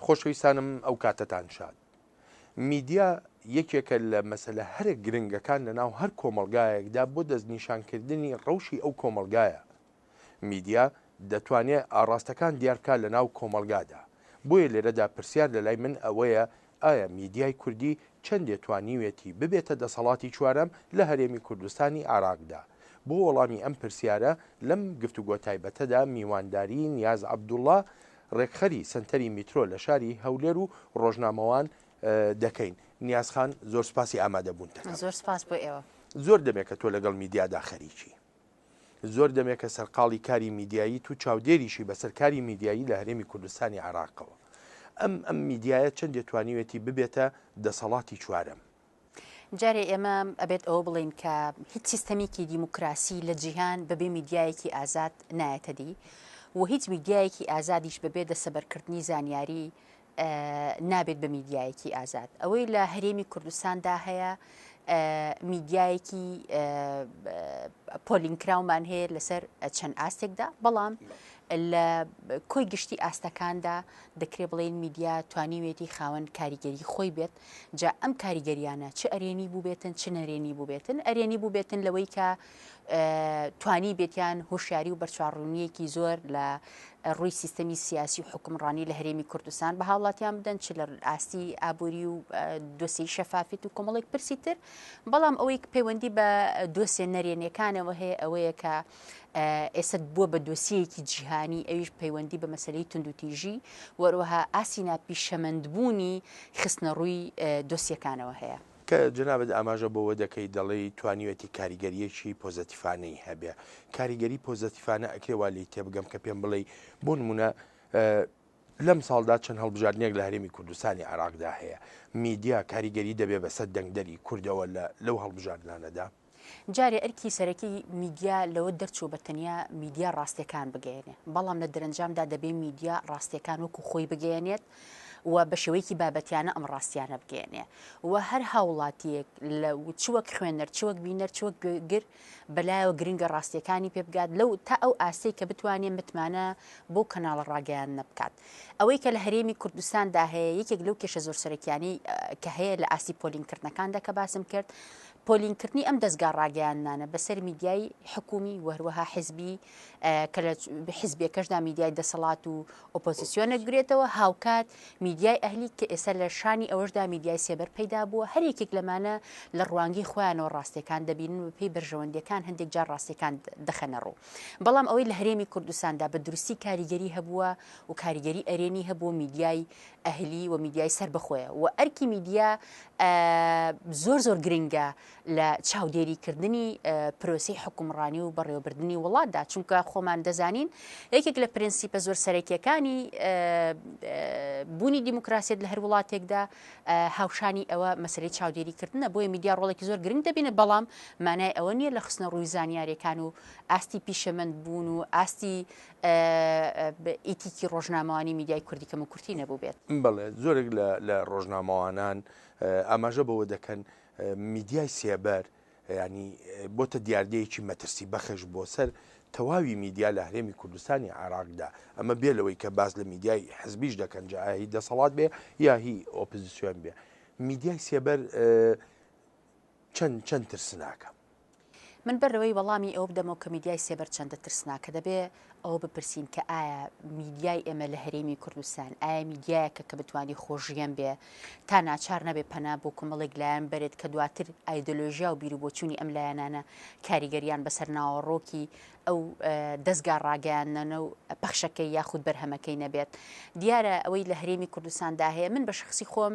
خۆشەویستانم ئەو کاتەتان شاد. میدیا یەکێکە لە مەسەلە هەرە گرنگەکان لە ناو هەر کۆمەڵگایەکدا بۆ دەستنیشانکردنی ڕەوشی ئەو کۆمەڵگایە. میدیا دەتوانێ ئاڕاستەکان دیار بکا لە ناو کۆمەڵگادا. بۆیە لێرەدا پرسیار لە لای من ئەوەیە ئایا میدیای کوردی چەندێ توانیوێتی ببێتە دەسەڵاتی چوارەم لە هەرێمی کوردستانی عێراقدا؟ بۆ وەڵامی ئەم پرسیارە لەم گفتوگۆ تایبەتەدا میوانداری نیاز عەبدوڵا ڕێکخەری سەنتەری میترۆ لە شاری هەولێر و ڕۆژنامەوان دەکەین. نیاز خان زۆر سوپاسی ئامادەبوونت دەکەم. زۆر سوپاس بۆ ئێوە. زۆر دەمێکە تۆ لەگەڵ میدیادا خەریکی. زۆر دەمێکە سەرقاڵی کاری میدیاییت و چاودێریشی بەسەر کاری میدیایی لە هەرێمی کوردستانی عێراقەوە. ئەم ئەم میدیایە چەندێ توانیوێتی ببێتە دەسەڵاتی چوارەم؟ جارێ ئێمە ئەبێت ئەوە بڵێین کە هیچ سیستەمێکی دیموکراسی لە جیهان بەبێ میدیایەکی ئازاد نایەتە دی و هیچ میدیایەکی ئازادیش بەبێ دەسەبەرکردنی زانیاری نابێت بە میدیایەکی ئازاد. ئەوەی لە هەرێمی کوردستاندا هەیە میدیایەکی پۆلینکراومان هەیە لەسەر چەند ئاستێکدا، بەڵام لە کۆی گشتی ئاستەکاندا دەکرێت بڵێین میدیا توانیوێتی خاوەن کاریگەری خۆی بێت، جا ئەم کاریگەریانە چ ئەرێنی بووبێتن چ نەرێنی بووبێتن، ئەرێنی بووبێتن لەوەی کە توانی بێتیان هۆشیاری و بەرچاوڕوونییەکی زۆر لە ڕووی سیستەمی سیاسی و حوکمڕانی لە هەرێمی کوردستان بە هاوڵاتیان بدەن، چ لە ئاستی ئابووری و دۆسیەی شەفافیت و کۆمەڵێک پرسی تر. بەڵام ئەوەی پەیوەندی بە دۆسیە نەرێنیەکانەوە هەیە ئەوەیە کە ئێستا بووە بە دۆسیەیەکی جیهانی، ئەویش پەیوەندی بە مەسەلەی توندوتیژی و هەروەها ئاستی ناپیشەمەندبوونی خستنەڕووی دۆسیەکانەوە هەیە. کە جەنابت ئاماژە بەوە دەکەی دەڵێی توانیوێتی کاریگەرییەکی پۆزەتیفانەی هەبێ، کاریگەری پۆزەتیفانە ئەکرێ وا لێی تێبگەم کە پێم بڵێی بۆ نموونە لەم ساڵدا چەند هەڵبژاردنێک لە هەرێمی کوردستانی عێراقدا هەیە، میدیا کاریگەری دەبێ بەسەر دەنگدەری کوردەوە لە لەو هەڵبژاردنانەدا؟ جارێ ئەرکی سەرەکی میدیا لەوە دەرچووە بە تەنیا میدیا ڕاستیەکان بگەیەنێ، بەڵام لە دەرەنجامدا دەبێ میدیا ڕاستیەکان وەکو خۆی بگەیەنێت و بە شێوەیەکی بابەتیانە ئەم ڕاستیانە بگەیەنێ و هەر هاوڵاتیەک لە چ وەک خوێنەر چ وەک بینەر چ وەک گوێگر بەلایەوە گرنگە ڕاستیەکانی پێ بگات لەو تا ئەو ئاستەی کە بتوانێ متمانە بەو کەناڵە ڕاگەیاندنە بکات. ئەوەی کە لە هەرێمی کوردستاندا هەیە یەکێک لەو کێشە زۆر سەرەکیانەی کە هەیە لە ئاستی پۆلینکردنەکاندا کە باسم کرد پۆلینکردنی ئەم دەزگا ڕاگەیاندنانە بەسەر میدیای حکومی و هەروەها حزبی کە لە حزبیەکەشدا میدیای دەسەڵات و ئۆپۆزیسیۆنە گرێتەوە هاوکات میدیای ئەهلی کە ئێستا لە شانی ئەوەشدا میدیای سێبەر پەیدا بووە هەر یەکێک لەمانە لە ڕوانگەی خۆیانەوە ڕاستیەکان دەبینن و پێی بەرژەوەندیەکان هەندێک جار ڕاستیەکان دەخەنە ڕوو بەڵام ئەوەی لە هەرێمی کوردستاندا بە دروستی کاریگەری هەبووە و کاریگەری ئەرێنی هەبووە میدیای ئەهلی و میدیای سەربەخۆیە و ئەرکی میدیا زۆر زۆر گرنگە لە چاودێریکردنی پرۆسەی حوکمڕانی و بەڕێوەبردنی وڵاتدا، چونکە خۆمان دەزانین یەکێک لە پرنسیپە زۆر سەرەکیەکانی بوونی دیموکراسیەت لە هەر وڵاتێکدا هاوشانی ئەوە مەسەلەی چاودێریکردنە، بۆیە میدیا ڕۆڵێکی زۆر گرنگ دەبینێت، بەڵام مانای ئەوە نییە لە خستنە ڕووی زانیاریەکان و ئاستی پیشەمەند بوون و ئاستی ئیتیکی ڕۆژنامەوانی میدیای کوردی کەموکورتی نەبووبێت. بەڵێ، زۆرێک لە ڕۆژنامەوانان ئاماژە بەوە دەکەن میدیای سێبەر یانی بۆتە دیاردەیەکی مەترسی بەخش بۆ سەر تەواوی میدیا لە هەرێمی کوردستانی عێراقدا، ئەمە بێ لەوەی کە باس لە میدیای حزبیش دەکەن جا هی دەسەڵات بێ یا هی ئۆپزسیۆن بێ، میدیای سێبەر چەند چەند ترسناکە؟ من بەر لەوەی وەڵامی ئەوە بدەمەوە کە میدیای سێبەر چەندە ترسناکە، دەبێ ئەوە بپرسین کە ئایا میدیای ئێمە لە هەرێمی کوردستان ئایا میدیایەکە کە بتوانی خۆژیەن بێ تا ناچار نەبێ پەنا بۆ کۆمەڵێک لایەن بەرێت کە دواتر ئایدۆلۆژیا و بیروبۆچوونی ئەم لایەنانە کاریگەریان بەسەر ناوەڕۆکی ئەو دەزگا ڕاگەیاندنە و پەخشەکەی یاخود بەرهەمەکەی نەبێت. دیارە ئەوەی لە هەرێمی کوردستاندا هەیە من بە شخصی خۆم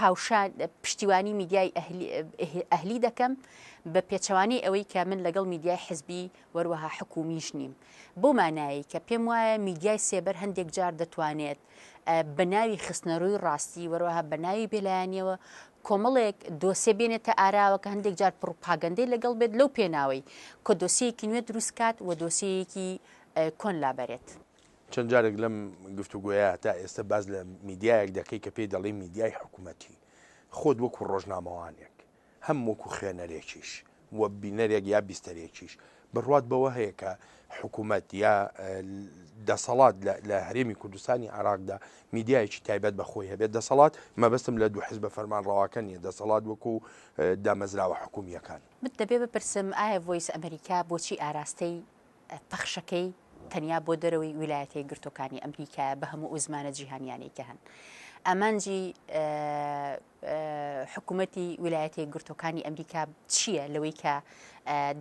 هاوشان پشتیوانی میدیای ئەهلی دەکەم، بە پێچەوانەی ئەوەی کە من لەگەڵ میدیای حزبی وەروەها حکومیش نیم. بەو مانایەی کە پێم وایە میدیای سێبەر هەندێک جار دەتوانێت بە ناوی خستنەرووی ڕاستی وەروەها بە ناوی بێلایەنیەوە کۆمەڵێک دۆسیە بێنێتە ئاراوە کە هەندێک جار پڕوپاگەندەی لەگەڵ بێت لەو پێناوەی کە دۆسیەیەکی نوێ دروست کات و دۆسیەیەکی کۆن لابەرێت. چەند جارێک لەم گفتوگۆیە تا ئێستا باس لە میدیایەک دەکەی کە پێی دەڵێی میدیای حکومەتی. خۆت وەکو ڕۆژنامەوانێک، هەم وەکو خوێنەرێکیش و بینەرێک یا بیستەرێکیش، بڕوات بەوە هەیە کە حکوومەت یا دەسەڵات لە هەرێمی کوردستانی عێراقدا میدیایەکی تایبەت بە خۆی هەبێت؟ دەسەڵات مەبەستم لە دوو حزبە فەرمانڕەواکە نییە، دەسەڵات وەکو دامەزراوە حکوومییەکان. من دەبێ بپرسم ئایا ڤۆیس ئەمریکا بۆچی ئاراستەی پەخشەکەی تەنیا بۆ دەرەوەی ویلایەتە یەکگرتووەکانی ئەمریکایە بە هەموو ئەو زمانە جیهانیانەی کە هەن؟ ئامانجی حکوومەتی ویلایەتە یەکگرتووەکانی ئەمریکا چییە لەوەی کە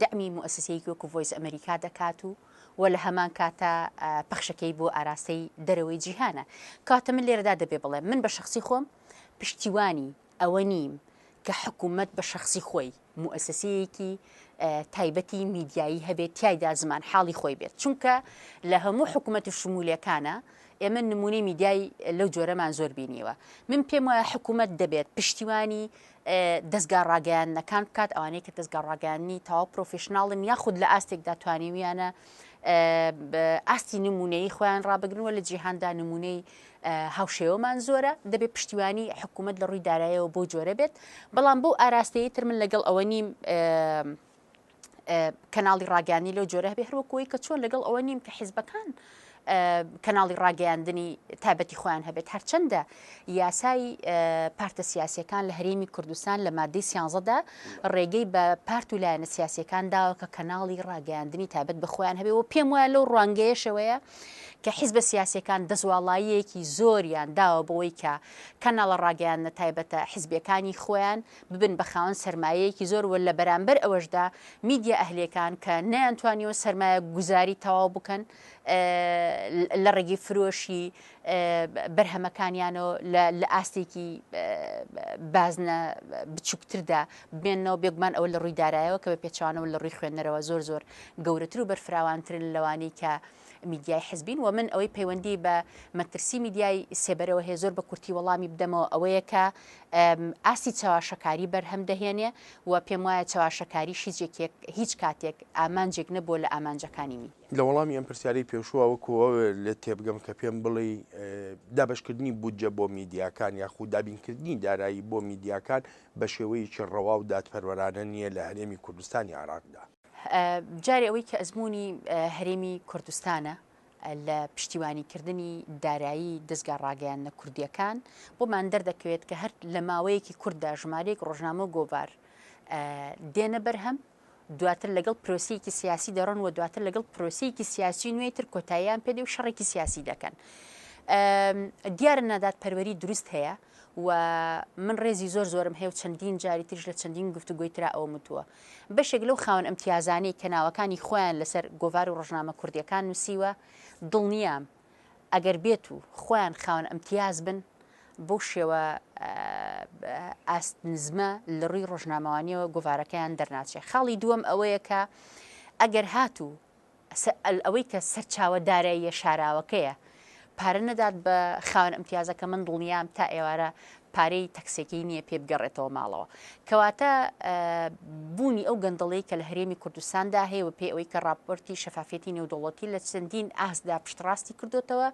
دەعمی موئەسەسەیەکی وەکو ڤۆیس ئەمریکا دەکات و و لە هەمان کاتا پەخشەکەی بۆ ئاراستەی دەرەوەی جیهانە؟ کەواتە من لێرەدا دەبێ بڵێم من بە شەخسی خۆم پشتیوانی ئەوە نیم کە حکوومەت بە شەخسی خۆی موئەسەسەیەکی تایبەتی میدیایی هەبێت تیایدا زمان حاڵی خۆی بێت چونکە لە هەموو حکوومەت و شمولەکانە ئێمە نمونەی میدیای لەو جۆرەمان زۆر بینیوە من پێم وایە حکوومەت دەبێت پشتیوانی دەستگا ڕاگەیاندنەکان بکات ئەوانەی کە دەستگا ڕاگەیاندنی تەواو پرۆفشناڵن یاخود لە ئاستێکدا توانیویانە ئاستی نمونەیی خۆیان ڕابگرن و لە جیهاندا نمونەی هاوشێوەمان زۆرە، دەبێت پشتیوانی حکوومەت لە ڕووی دارایەوە بەو جۆرە بێت، بەڵام بەو ئاراستەیەی تر من لەگەڵ ئەوە نیم کەناڵی ڕاگەیاندنی لەو جۆرە هەبێ، هەروەکو ئەوەی کە چۆن لەگەڵ ئەوە نیم کە حیزبەکان کەناڵی ڕاگەیاندنی تایبەتی خۆیان هەبێت، هەرچەندە یاسای پارتە سیاسیەکان لە هەرێمی کوردستان لە مادەی سیانزەدا ڕێگەی بە پارت و لایەنە سیاسیەکان داوە کە کەناڵی ڕاگەیاندنی تایبەت بە خۆیان هەبێ و پێم وایە لەو ڕوانگەیەشەوەیە کە حیزبە سیاسیەکان دەستواڵاییەکی زۆریان داوە بەوەی کە کەناڵە ڕاگەیاندنە تایبەتە حیزبیەکانی خۆیان ببن بە خاوەن سەرمایەیەکی زۆر و لە بەرامبەر ئەوەشدا میدیا ئەهلیەکان کە نەیانتوانیوە سەرمایە گوزاری تەواو بکەن لە ڕێگەی فرۆشی بەرهەمەکانیانەوە لە ئاستێکی بازنە بچووکتردا بمێننەوە، بێگومان ئەوە لە ڕووی دارایەوە کە بە پێچەوانەوە لە ڕووی خوێنەرەوە زۆر زۆر گەورەتر و بەرفراوانترن لەوانەی کە میدیای حزبین و من ئەوەی پەیوەندی بە مەترسی میدیای سێبەرەوە هەیە زۆر بە کورتی وەڵامی بدەمەوە ئەوەیە کە ئاستی چەواشەکاری بەرهەم دەهێنێ و پێم وایە چەواشەکاریش هیچ یەکێک هیچ کاتێک ئامانجێک نەبووە لە ئامانجەکانی میدیا. لە وەڵامی ئەم پرسیارەی پێشووە وەکو ئەوە لێت تێبگەم کە پێم بڵێی دابەشکردنی بودجە بۆ میدیاکان یاخود دابینکردنی دارایی بۆ میدیاکان بە شێوەیەکی ڕەوا و دادپەروەرانە نییە لە هەرێمی کوردستانی عێراقدا. جارێ ئەوەی کە ئەزموونی هەرێمی کوردستانە لە پشتیوانیکردنی دارایی دەزگا ڕاگەیاندنە کوردییەکان بۆمان دەردەکەوێت کە هەر لە ماوەیەکی کورتدا ژمارەیەک ڕۆژنامە و گۆڤار دێنە بەرهەم، دواتر لەگەڵ پرۆسەیەکی سیاسی دەڕۆن و دواتر لەگەڵ پرۆسەیەکی سیاسی نوێی تر کۆتاییان پێدێ و شەڕێکی سیاسی دەکەن. دیارە نادادپەروەری دروست هەیە و من ڕێزی زۆر زۆرم هەیە و چەندین جاری تریش لە چەندین گفتوگۆی ترا ئەوەم وتووە. بەشێک لەو خاوەن ئەمتیازانەی کە ناوەکانی خۆیان لەسەر گۆڤار و ڕۆژنامە کوردییەکان نووسیوە، دڵنیام ئەگەر بێت و خۆیان خاوەن ئەمتیاز بن، بەو شێوە ئاست نزمە لە ڕووی ڕۆژنامەوانییەوە گۆڤارەکەیان دەرناچێ. خاڵی دووەم ئەوەیە کە ئەگەر هاتوو ئەوەی کە سەرچاوە داراییە شاراوەکەیە پارە نەدات بە خاوەن ئەمتیازەکە من دڵنیام تا ئێوارە پارەی تەکسێکی نییە پێ بگەڕێتەوە ماڵەوە کەواتە بوونی ئەو گەندەڵی کە لە هەرێمی کوردستاندا هەیە و پێ ئەوەی کە راپۆرتی شەفافیەتی نێودەوڵەتی لە چەندین ئاستدا پشتڕاستی کردوتەوە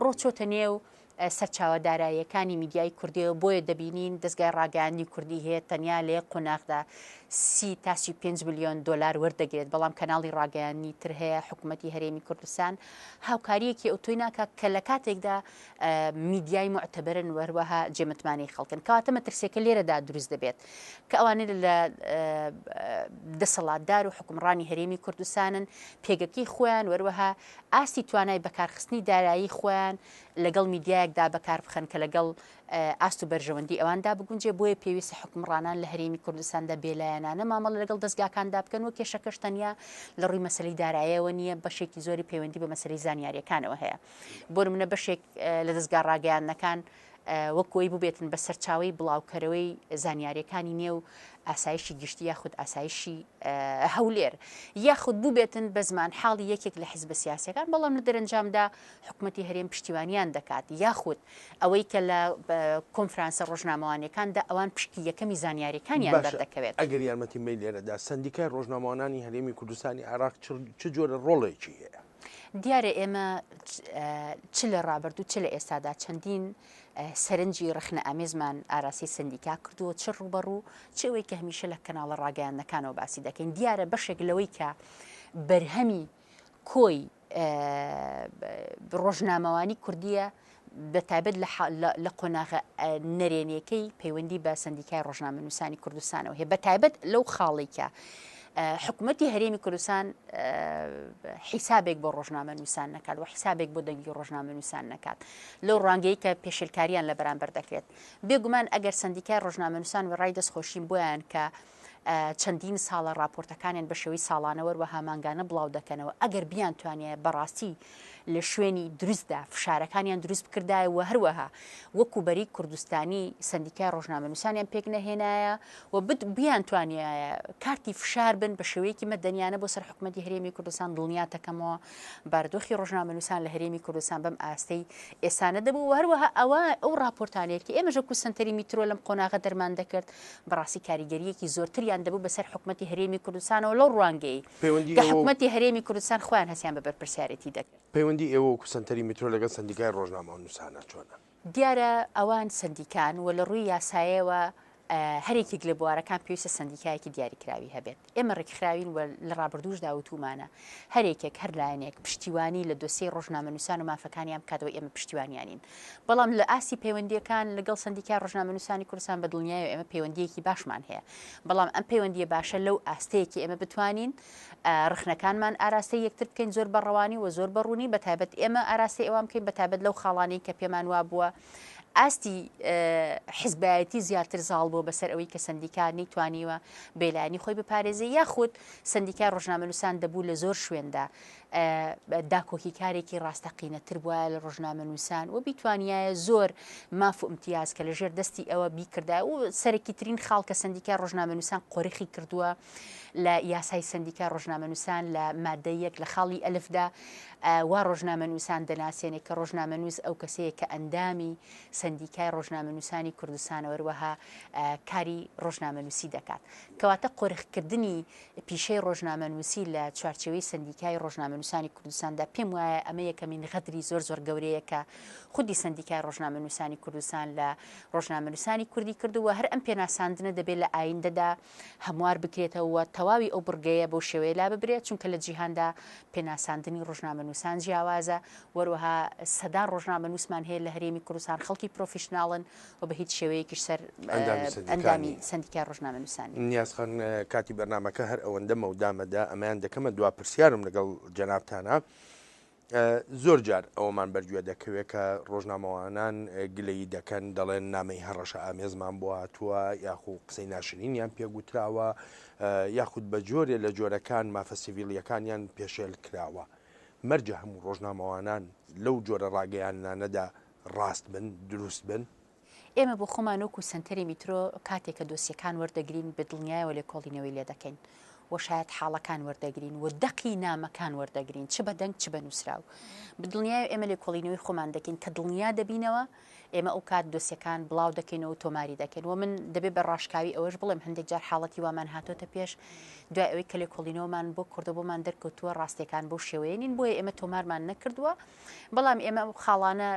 ڕۆچۆتە نێو سەرچاوە داراییەکانی میدیای کوردیەوە، بۆیە دەبینین دەزگای ڕاگەیاندنی کوردی هەیە تەنیا لە یەک قۆناغدا 30 تا 35 ملیۆن دۆلار وەردەگرێت، بەڵام کەناڵی ڕاگەیاندنی تر هەیە حکومەتی هەرێمی کوردستان هاوکارییەکی ئەوتۆی ناکات کە لە کاتێکدا میدیای موعتەبەرن و هەروەها جێمتمانەی خەڵکن. کەواتە مەترسیەکە لێرەدا دروست دەبێت کە ئەوانە لە دەسەڵاتدار و حوکمڕانی هەرێمی کوردستانن پێگەکەی خۆیان و هەروەها ئاستی توانای بەکارخستنی دارایی خۆیان لەگەڵ میدیایەکدا بەکار بخەن کە لەگەڵ ئاست و بەرژەوەندی ئەواندا بگونجێ، بۆیە پێویستە حوکمڕانان لە هەرێمی کوردستاندا بێلایەنانە مامەڵە لەگەڵ دەزگاکاندا بکەن و کێشەکەش تەنیا لە ڕووی مەسەلەی دارایەوە نییە، بەشێکی زۆری پەیوەندی بە مەسەلەی زانیارییەکانەوە هەیە. بۆ نمونە بەشێک لە دەزگا ڕاگەیاندنەکان وەک ئەوەی بووبێتن بە سەرچاوەی بڵاوکەرەوەی زانیارییەکانی نێو ئاسایشی گشتی یاخود ئاسایشی هەولێر یاخود بووبێتن بە زمانحاڵی یەکێک لە حیزبە سیاسییەکان، بەڵام لە دەرەنجامدا حکومەتی هەرێم پشتیوانیان دەکات یاخود ئەوەی کە لە کۆنفرانسە ڕۆژنامەوانیەکاندا ئەوان پشکی یەکەمی زانیاریەکانیان باشە دەردەکەوێت. ئەگەر یارمەتیم بەی لێرەدا سەندیکای ڕۆژنامەوانانی هەرێمی کوردستانی عێراق چ جۆرە ڕۆڵێکی هەیە؟ دیارە ئێمە چ لە ڕابردوو چ لە ئێستادا چەندین سەرنجی ڕەخنەئامێزمان ئاراستەی سەندیکا کردووە چ ڕووبەڕوو چ ئەوەی کە هەمیشە لە کەناڵە ڕاگەیاندنەکانەوە باسی دەکەین دیارە بەشێک لەوەی کە. بەرهەمی کۆی ڕۆژنامەوانی کوردییە بە تایبەت لە قۆناغە نەرێنیەکەی پەیوەندی بە سەندیکای ڕۆژنامەنووسانی کوردستانەوە هەیە بە تایبەت لەو خاڵێک کە حکوومەتی هەرێمی کوردستان حیسابێک بۆ ڕۆژنامەنووسان نەکات و حیسابێک بۆ دەنگی ڕۆژنامەنووسان نەکات لەو ڕوانگەی کە پێشلکاریان لە بەرامبەر دەکرێت بێگومان ئەگەر سەندیکای ڕۆژنامەنووسان و ڕای دەستخۆشیم بۆیان کە چەندین ساڵە ڕاپۆرتەکانیان بە شێوەی ساڵانە وەروەها مانگانە بڵاو دەکەنەوە، ئەگەر بیانتوانیایە بەڕاستی لە شوێنی دروستدا فشارەکانیان دروست بکردایە و هەروەها وەکو بەری کوردستانی سەندیکای ڕۆژنامەنووسانیان پێک نەهێنایە و بیانتوانیایە کارتی فشار بن بە شێوەیەکی مەدەنیانە بۆ سەر حکومەتی هەرێمی کوردستان دڵنیاتەکەمەوە بارودۆخی ڕۆژنامەنووسان لە هەرێمی کوردستان بەم ئاستەی ئێستا نەدەبوو و هەروەها ئەوە ئەو ڕاپۆرتانەیە کە ئێمەش وەکو سەنتەری میترۆ لەم قۆناغە دەرمان دەکرد بەڕاستی کاریگەرییەکی زۆرتریان دەبوو بەسەر حکومەتی هەرێمی کوردستانەوە لەو ڕوانگەی پەیوەندی کە ئێوە و حکومەتی هەرێمی کوردستان خۆیان هەستیان بە بەرپرسیارێتی دەکرد. پەیوەندی ئێوە وەکو سەنتەری میترۆ لەگەڵ سەندیکای ڕۆژنامەنووسانە چۆنە؟ دیارە ئەوان سەندیکان و لە ڕووی یاسایەوە هەر یەکێک لە بوارەکان پێویستە سەندیکایەکی دیاریکراوی هەبێت. ئێمە ڕێکخراوین و لە ڕابردووشدا وتوومانە هەر یەکێک، هەر لایەنێک پشتیوانی لە دۆسیەی ڕۆژنامەنووسان و مافەکانیان بکاتەوە ئێمە پشتیوانیانین. بەڵام لە ئاستی پەیوەندییەکان لەگەڵ سەندیکای ڕۆژنامەنووسانی کوردستان بە دڵنیایەوە ئێمە پەیوەندییەکی باشمان هەیە. بەڵام ئەم پەیوەندییە باشە لەو ئاستەیە کە ئێمە بتوانین ڕەخنەکانمان ئاراستەی یەکتر بکەین زۆر بە ڕەوانی و زۆر بە ڕوونی، بە تایبەت ئێمە ئاراستەی ئەوان بکەین، بە تایبەت لەو خاڵانەی کە پێمان وابووە ئاستی حزبایەتی زیاتر زاڵ بووە بەسەر ئەوەی کە سەندیکا نەیتوانیوە بێلایەنی خۆی بپارێزێ یاخود سەندیکای ڕۆژنامەنووسان دەبوو لە زۆر شوێندا داکۆکیکارێکی ڕاستەقینەتر بوایە لە ڕۆژنامەنووسان و بیتوانیایە زۆر ماف و ئیمتیاز کە لەژێر دەستی ئەوە بیکردایە و سەرەکیترین خاڵ کە سەندیکای ڕۆژنامەنووسان قۆرخی کردووە لە یاسای سەندیکای ڕۆژنامەنووسان لە مادە یەک لە خاڵی ئەلفدا وا ڕۆژنامەنووسان دەناسێنێ کە ڕۆژنامەنووس ئەو کەسەیە کە ئەندامی سەندیکای ڕۆژنامەنووسانی کوردستانە وەروەها کاری ڕۆژنامەنووسی دەکات. کەواتە قۆرخکردنی پیشەی ڕۆژنامەنووسی لە چوارچێوەی سەندیکای ڕۆژنامەنووسانی کوردستاندا پێم وایە ئەمە یەکەمین غەدری زۆر زۆر گەورەیە کە خودی سەندیکای ڕۆژنامەنووسانی کوردستان لە ڕۆژنامەنووسانی کوردی کردووە هەر ئەم پێناساندنە دەبێت لە ئایندەدا هەموار بکرێتەوە و تەواوی ئەو بڕگەیە بەو شێوەیە لاببرێت، چونکە لە جیهاندا پێناساندنی ڕۆژنامەنووسان جیاوازە، وەروەها سەدان ڕۆژنامەنووسمان هەیە لە هەرێمی کوردستان خەڵکی پرۆفیشناڵن و بە هیچ شێوەیەکیش سەر ئەندامی سەندیکای ڕۆژنامەنووسان نین. نیاز خان کاتی بەرنامەکە هەر ئەوەندە مەودا مەدە ئەمەیان دەکەمە دوا پرسیارم لەگەڵ جەنابتانا. زۆر جار ئەوەمان بەرگوێ دەکەوێت کە ڕۆژنامەوانان گلەیی دەکەن دەڵێن نامەی هەڕەشە ئامێزمان بۆ هاتووە یاخو قسەی ناشرینیان پێگوتراوە یاخود بە جۆرێ لە جۆرەکان مافە سیڤیلیەکانیان پێشێل کراوە مەرجە هەموو ڕۆژنامەوانان لەو جۆرە ڕاگەیاندنانەدا ڕاست بن دروست بن؟ ئێمە بۆ خۆمان وەکو سەنتەری میترۆ کاتێک کە دۆسیەکان وەردەگرین بە دڵنیایەوە لێکۆڵینەوەی لێ دەکەین و شایەت حاڵەکان وەردەگرین و دەقی نامەکان وەردەگرین چ بە دەنگ چ بە نووسراو بە دڵنیایەوە ئێمە لێکۆڵینەوەی خۆمان دەکەین کە دڵنیا دەبینەوە ئێمە ئەو کات دۆسیەکان بڵاو دەکەینەوە و تۆماری دەکەین و من دەبێ بە ڕاشکاوی ئەوەش بڵێم هەندێک جار حاڵەتی وامان هاتۆتە پێش دوای ئەوەی کە لێکۆڵینەوەمان بۆ کردو بۆمان دەرکەوتووە ڕاستیەکان بەو شێوەیە نین بۆیە ئێمە تۆمارمان نەکردووە بەڵام ئێمە ئەو خاڵانە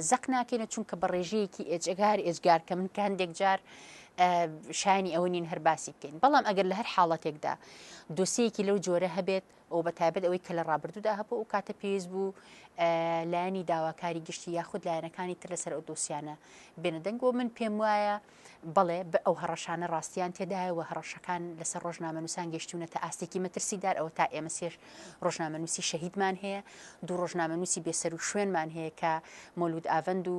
زەق ناکەینەوە چونکە بە ڕێژەیەکی ئێجگار ئێجگار کە من کە هەندێک جار شایانی ئەوە نین هەر باسی بکەین بەڵام ئەگەر لە هەر حاڵەتێکدا دۆسیەکی لەو جۆرە هەبێت ئەو بە تایبەت ئەوەی کە لە ڕابردوودا هەبوو ئەو کاتە پێویست بوو لایەنی داواکاری گشتی یاخود لایەنەکانی تر لەسەر ئەو دۆسیانە بێنە دەنگ و من پێم وایە بەڵێ ئەو هەڕەشانە ڕاستیان تێدایە و هەڕەشەکان لەسەر ڕۆژنامەنووسان گەیشتوونەتە ئاستێکی مەترسیدار، ئەوە تا ئێمە سێ ڕۆژنامەنووسی شەهیدمان هەیە، دوو ڕۆژنامەنووسی بێسەروشوێنمان هەیە کە مۆلود ئاڤەند و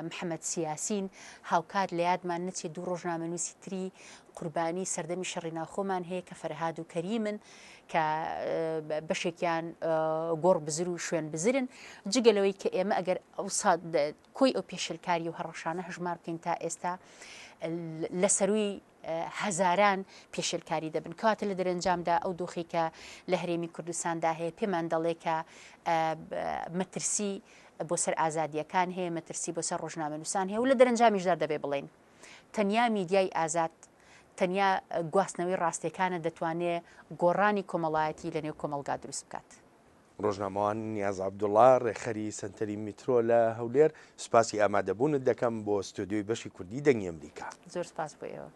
محەمەد سیاسین، هاوکات لە یادمان نەچێت دوو ڕۆژنامەنووسی تری قوربانی سەردەمی شەڕی ناوخۆمان هەیە کە فەرهاد و کەریمن کە بەشێکیان گۆڕ بزر و شوێن بزرن، جگە لەوەی کە ئێمە ئەگەر ئەوسا کۆی ئەو پێشێلکاری و هەڕەشانە هەژمار بکەین تا ئێستا لە سەرووی هەزاران پێشێلکاری دەبن کەواتە لە دەرەنجامدا ئەو دۆخی کە لە هەرێمی کوردستاندا هەیە پێمان دەڵێ کە مەترسی بۆ سەر ئازادیەکان هەیە مەترسی بۆ سەر ڕۆژنامەنووسان هەیە و لە دەرەنجامیشدا دەبێ بڵێین تەنیا میدیای ئازاد تەنیا گواستنەوەی ڕاستیەکانە دەتوانێ گۆڕانی کۆمەڵایەتی لە نێو کۆمەڵگا دروست بکات. ڕۆژنامەوان نیاز عەبدوڵا، ڕێکخەری سەنتەری میترۆ لە هەولێر، سوپاسی ئامادەبوونت دەکەم بۆ ستۆدیۆی بەشی کوردی دەنگی ئەمریکا. زۆر سوپاس بۆ ئێوە.